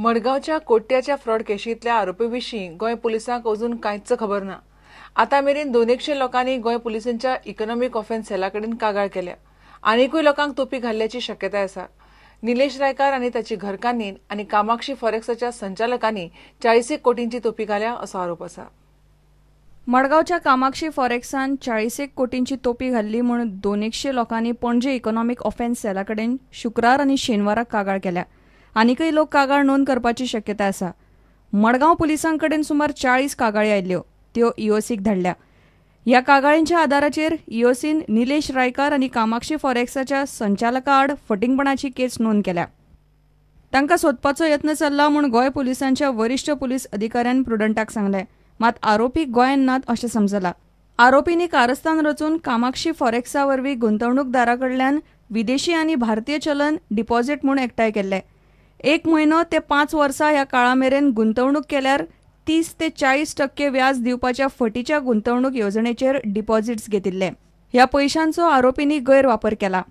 मडगांवच्या कोट्याच्या फ्रॉड केशींतल्या आरोपी विशीं गोंय पुलिसांक अजून कांयच खबर ना. आतां मेरेन 200 लोकांनी गोंय पुलिसांच्या इकॉनॉमिक ऑफेन्स सेला कडेन कागाळ केल्या. आनिकूय लोकांक तोपी घाल्ल्याची शक्यताय आसा. निलेश रायकार आनी ताची घरकान्नीन आनी कामाक्षी फॉरेक्साच्या संचालकांनी 40 कोटींची तोपी घाल्या असो आरोप आसा. मडगांवच्या कामाक्षी फॉरेक्सान 40 कोटींची तोपी घाल्ली म्हूण 200 लोकांनी पणजे इकॉनॉमिक ऑफेन्स सेला कडेन शुक्रार आनी शेनवाराक कागाळ केल्या. आनीकय लोक कागाळ नोंद करपाची शक्यताय आसा. मडगांव पुलिसांकडेन सुमार 40 कागाळी आयिल्ल्यो, त्यो ईओसीक धाडल्या. ह्या कागाळींच्या आदाराचेर ईओसीन निलेश रायकार आनी कामाक्षी फॉरेक्साच्या संचालका आड फटींगपणाची केस नोंद केल्या. तांकां सोदपाचो यत्न चल्ला म्हूण गोंय पुलिसांच्या वरिश्ठ पुलीस अधिकाऱ्यान प्रुडंटाक सांगलें. मात आरोपी गोंयांत नात अशें समजलां. आरोपींनी कारस्थान रचून कामाक्षी फॉरेक्सा वरवीं गुंतवणूकदारा कडल्यान विदेशी आनी भारतीय चलन डिपॉझिट म्हूण एकठांय केल्ले. 1 म्हयनो ते 5 वर्सां ह्या काळा मेरेन गुंतवणूक केल्यार 30 ते 40% व्याज दिवपाच्या फटीच्या गुंतवणूक येवजणेचेर डिपॉझिट्स घेतिल्ले. ह्या पयशांचो आरोपींनी गैरवापर केला.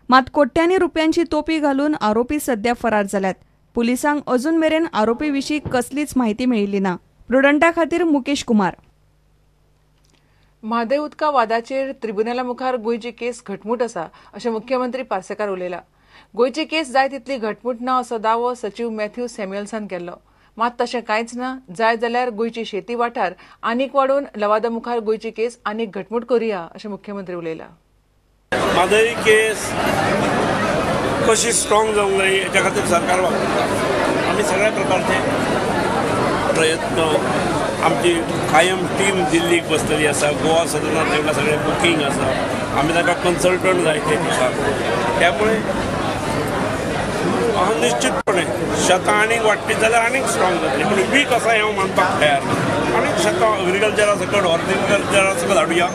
मात कोट्यांनी रुपयांची तोपी घालून आरोपी सध्या फरार जाल्यात. पुलिसांक अजून मेरेन आरोपी विशीं कसलीच म्हायती मेळिल्ली ना. प्रुडंटा खातीर मुकेश कुमार. म्हादय उदका वादाचेर ट्रिब्युनला मुखार गोंयची केस घटमूट आसा अशें मुख्यमंत्री पार्सेकार उलयला. गोंयची केस जाय तितली घटमूट ना असो दावो सचीव मॅथ्यू सॅम्युअल्सान केल्लो. मात तशें कांयच ना. जाय जाल्यार गोंयची शेती वाठार आनीक वाडोवन लवादा मुखार गोंयची केस आनीक घटमूट करुया अशें मुख्यमंत्री उलयला. म्हादय केस कशी स्ट्रॉंग जावंक जाय हेच्या खातीर सरकार वापरता. आमी सगळ्या प्रकारचे प्रयत्न, आमची कायम टीम दिल्लीक बसतली आसा, गोवा सदनात तेंकां सगळें बुकींग आसा, आमी तांकां कन्सल्टंट जाय ते दिसा. त्यामुळे हांव निश्चितपणे शेतां आनीक वाडटी जाल्यार आनीक स्ट्रॉंग जातली, पूण वीक आसा हें हांव मानपाक तयार ना. आनीक शेतां एग्रीकल्चरा सकट हॉर्टिकल्चरा सकट हाडुया,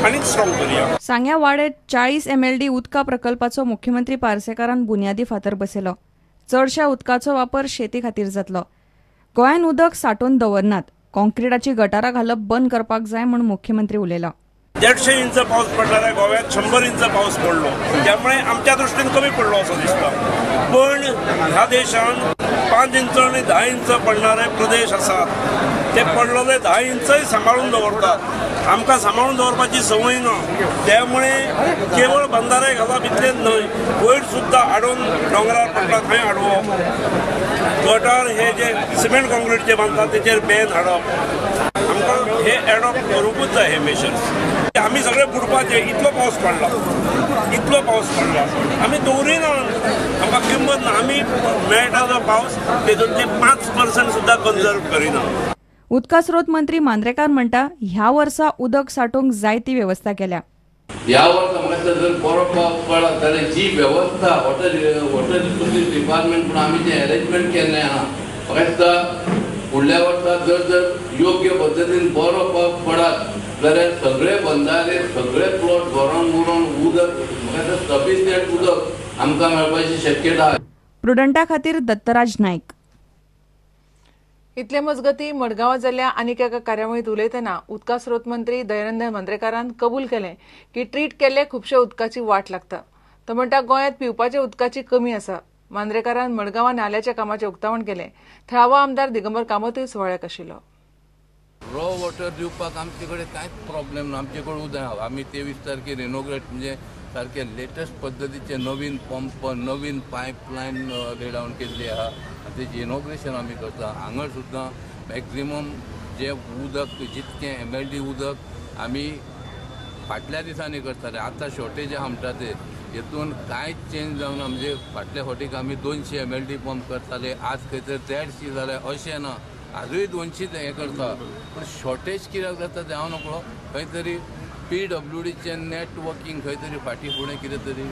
आनीक स्ट्रॉंग करुया. सांग्या वाडेत 40 MLD उदका प्रकल्पाचो मुख्यमंत्री पार्सेकारान बुन्यादी फातर बसयलो. चडश्या उदकाचो वापर शेती खातीर जातलो. गोंयांत उदक सांठोवन दवरनात. कॉन्क्रिटाची गटारां घालप बंद करपाक जाय म्हूण मुख्यमंत्री उलयला. 150 इंच पावस पडला जाल्यार गोव्यात 100 इंच पावस पडलो, त्यामुळे आमच्या दृष्टीन कमी पडलो असो दिसता. पण ह्या देशान 5 इंच आनी 10 इंच पडणारे प्रदेश आसात, ते पडलेले 10 इंचय सांबाळून दवरतात. आमकां सांबाळून दवरपाची संवय ना, त्यामुळे केवळ बंधारे घालप इतलेंच न्हय, वयर सुद्दां हाडून दोंगरार पडटा थंय हाडवप, गटार हे जे सिमेंट कॉन्क्रीटचे बांदतात तेचेर बॅन हाडप, आमकां हे एडॉप्ट करूंकूच जाय हे मेजर्स. आमी सगळे बुडपाचे, इतलो पावस पडला, इतलो पावस पडला, आमी दवरिना, आमकां किंमत ना. आमी मेळटा जो पावस तेतूंतले 5% सुद्दां कन्जर्व करिना. उदका स्रोत मंत्री मांद्रेकार म्हणटा ह्या वर्सा उदक सांठोवंक जायती वेवस्था केल्या. ह्या वर्सा म्हाका जर बरो पावस पडला जाल्यार जी वेवस्था वॉटर रिसोर्सीस डिपार्टमेंट म्हणून आमी जें अरेंजमेंट केल्लें आहा, म्हाका दिसता फुडल्या वर्सा जर जर योग्य पद्दतीन बरो पावस पडत जाल्यार सगळे बंधारे सगळे प्लॉट भरोन उरोन उदक म्हाका सफिशियंट उदक आमकां मेळपाची शक्यता. प्रुडंटा खातीर दत्तराज नायक. इतले मजगती मडगांवां जाल्ल्या आनीक एका कार्यावळींत उलयतना उदका स्रोत मंत्री दयानंद मांद्रेकारान कबूल केलें की ट्रीट केल्ले खुबशे उदकाची वाट लागता. तो म्हणटा गोंयांत पिवपाच्या उदकाची कमी आसा. मांद्रेकारान मडगांवां नाल्याच्या कामाचें उक्तावण केलें. थळावो आमदार दिगंबर कामतूय सुवाळ्याक आशिल्लो. रॉ वॉटर दिवपाक आमचे कडेन कांयच प्रॉब्लेम ना. आमचे कडेन उदक आहा. आमी 23 तारखेर इनोग्रेट म्हणजे सारके लेटस्ट पद्दतीचे नवीन पंप, नवीन पायपलायन ले डावन केल्ली आहा आनी तेजी इनोग्रेशन आमी करता. हांगा सुद्दां मॅक्झिमम जे उदक जितकें MLD उदक आमी फाटल्या दिसांनी करताले, आतां शॉर्टेज आहा म्हणटा ते हेतून कांयच चेंज जावना. म्हणजे फाटल्या फावटीक आमी 200 MLD पंप करताले, आज खंय तर 150 जाले अशें ना, आजूय 200 हें करता. पूण शॉर्टेज कित्याक जाता तें हांव नकळो. खंय तरी PWDचें नेटवर्कींग खंय तरी फाटीं फुडें कितें तरी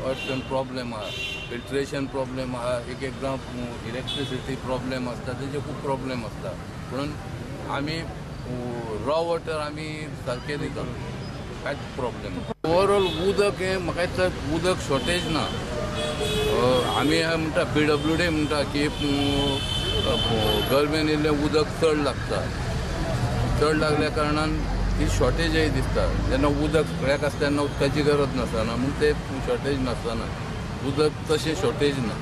अडचण प्रॉब्लेम आहा, फिल्ट्रेशन प्रॉब्लेम आहा, एक एकदां इलेक्ट्रिसिटी प्रॉब्लेम आसता, तेजे खूब प्रॉब्लेम आसता. म्हणून आमी रॉ वॉटर आमी सारकें दिता, कांयच प्रॉब्लेम. ओवरऑल उदक हें म्हाका दिसता उदक शॉर्टेज ना. आमी म्हणटा PWD म्हणटा की गरमेन इल्लें उदक चड लागता, चड लागल्या कारणान ती शॉर्टेजय दिसता. जेन्ना उदक सगळ्याक आसता तेन्ना उदकाची गरज नासतना, म्हूण ते शॉर्टेज नासतना उदक तशें शॉर्टेज ना.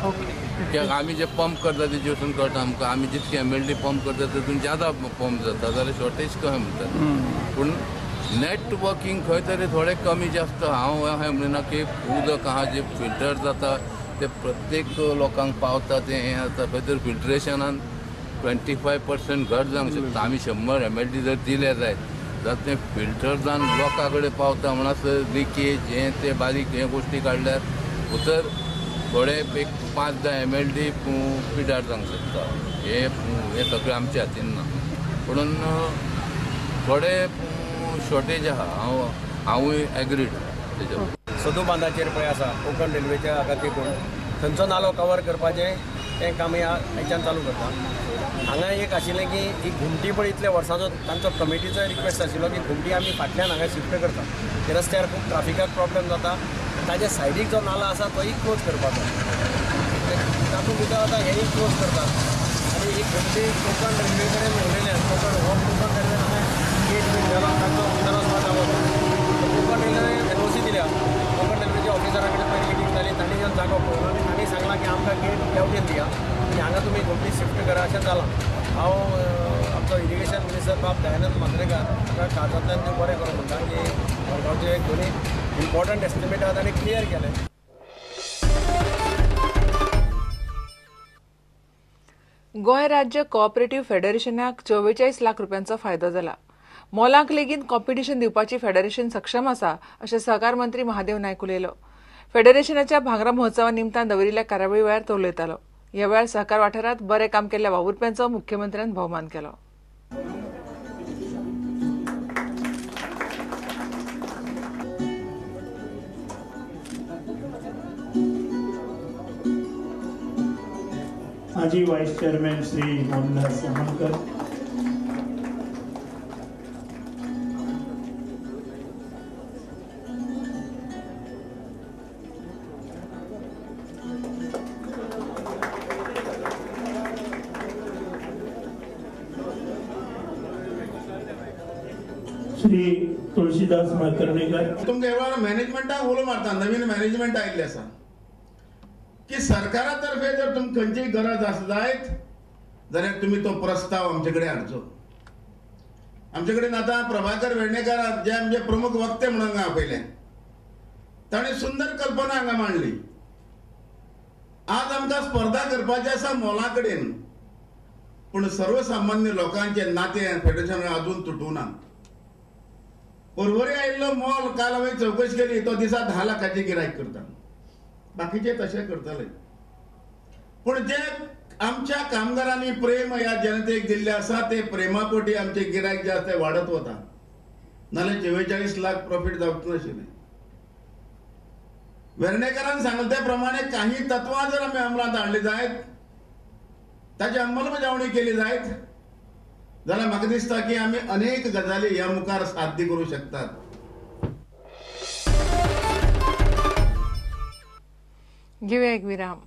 कित्याक आमी जे पंप करता तेजे वचून कळटा आमकां, आमी जितके MLD pump करता तितून ज्यादा पंप जाता जाल्यार शॉर्टेज कशें म्हणटा. पूण नेटवर्कींग खंय तरी थोडें कमी जास्त. हांव अशें म्हणिना की उदक आहा जें फिल्टर जाता तें प्रत्येक लोकांक पावता तें हें जाता. खंय तरी फिल्ट्रेशनान 25% घट जावंक शकता. आमी 100 MLD जर दिले जायत जाल्यार तें फिल्टर जावन लोकां कडेन पावता म्हणसर लिकेज हें तें बारीक हे गोश्टी काडल्यार उतर थोडे एक 5-10 MLD पिड्यार जावंक शकता. हें सगळें आमच्या हातीन ना, पुणून थोडे शॉर्टेज आहा. हांवूय एग्रीड तेजेर. सदू बांदाचेर पळय आसा कोंकण रेल्वेच्या हाका तेकून थंयचो नालो कवर करपाचें तें काम ह्या चालू करता. हांगा एक आशिल्लें की ही घुमटी पळय इतल्या वर्सांचो तांचो कमिटीचो रिक्वेस्ट आशिल्लो की घुमटी आमी फाटल्यान हांगा शिफ्ट करता, रस्त्यार खूब ट्राफिकाक प्रॉब्लेम जाता, ताच्या सायडीक जो नाला आसा तोय क्लोज करपाचो, तातूंत भितर आतां हेंय क्लोज करतात. आनी ही घुमटी कोंकण रेल्वे कडेन उरयल्यान कोंकण हो कोंकण रेल्वे हांगा गेट बीन घालून तांचो भितर वचपाक जावो. कोंकण रेल्वे NOC दिल्या, कोंकण रेल्वेच्या ऑफिसरा कडेन पयली मिटींग जाली, तांणी येवन जागो पळयलो आनी तांणी सांगलां की आमकां गेट देंवटेन दिया आनी हांगा तुमी घुमटी शिफ्ट करा अशें जालां. हांव आमचो इरिगेशन मिनिस्टर बाब दयानंद मांद्रेकार हाका काळजांतल्यान तें बरें करूं म्हणटा की मडगांवचे एक दोनी इम्पॉर्टंट एस्टिमेट आहा तांणी क्लियर केलें. गोंय राज्य कोऑपरेटिव्ह फेडरेशनाक 44 लाख रुपयांचो फायदो जाला. मोलांक लेगीत कॉम्पिटिशन दिवपाची फेडरेशन सक्षम आसा अशें सहकार मंत्री महादेव नायक उलयलो. फेडरेशनाच्या भांगरा महोत्सवा निमतान दवरिल्ल्या कार्यावळी वेळार तो उलयतालो. ह्या वेळार सहकार वाठारांत बरें काम केल्ल्या वावुरप्यांचो मुख्यमंत्र्यान भोवमान केलो. माजी व्हाईस चेअरमॅन श्री मोहनदास आमोणकर, श्री तुळशीदास मळकर्णेकर. तुमकां वेळार मॅनेजमेंटाक उलो मारता, नवीन मॅनेजमेंट आयिल्लें आसा की सरकारा तर्फे जर तुमकां खंयचीय गरज आसा जायत जाल्यार तुमी तो प्रस्ताव आमचे कडेन हाडचो. आमचे कडेन आतां प्रभाकर वेर्णेकर जे आमचे प्रमुख वक्ते म्हणून हांगा आपयले, ताणें सुंदर कल्पना हांगा मांडली. आज आमकां स्पर्धा करपाची आसा मोला कडेन, पूण सर्वसामान्य लोकांचे नातें फेडरेशन अजून तुटूना. पर्वरी आयिल्लो मॉल काल हांवें चवकशी केली, तो दिसा 10 लाखाची गिरायक करता, बाकीचे तशें करतले. पूण जे आमच्या कामगारांनी प्रेम ह्या जनतेक दिल्लें आसा ते प्रेमापोटी आमचे गिरायक जे आसा ते वाडत वता, नाल्यार 44 लाख प्रॉफीट जावचें नाशिल्लें. वेर्णेकरान सांगलें ते प्रमाणे काही तत्वां जर आमी अंमलांत हाडली जायत, ताची अंमलबजावणी केली जायत जाल्यार म्हाका दिसता की आमी अनेक गजाली ह्या मुखार साध्य करूं शकतात. घेऊया एक विराम.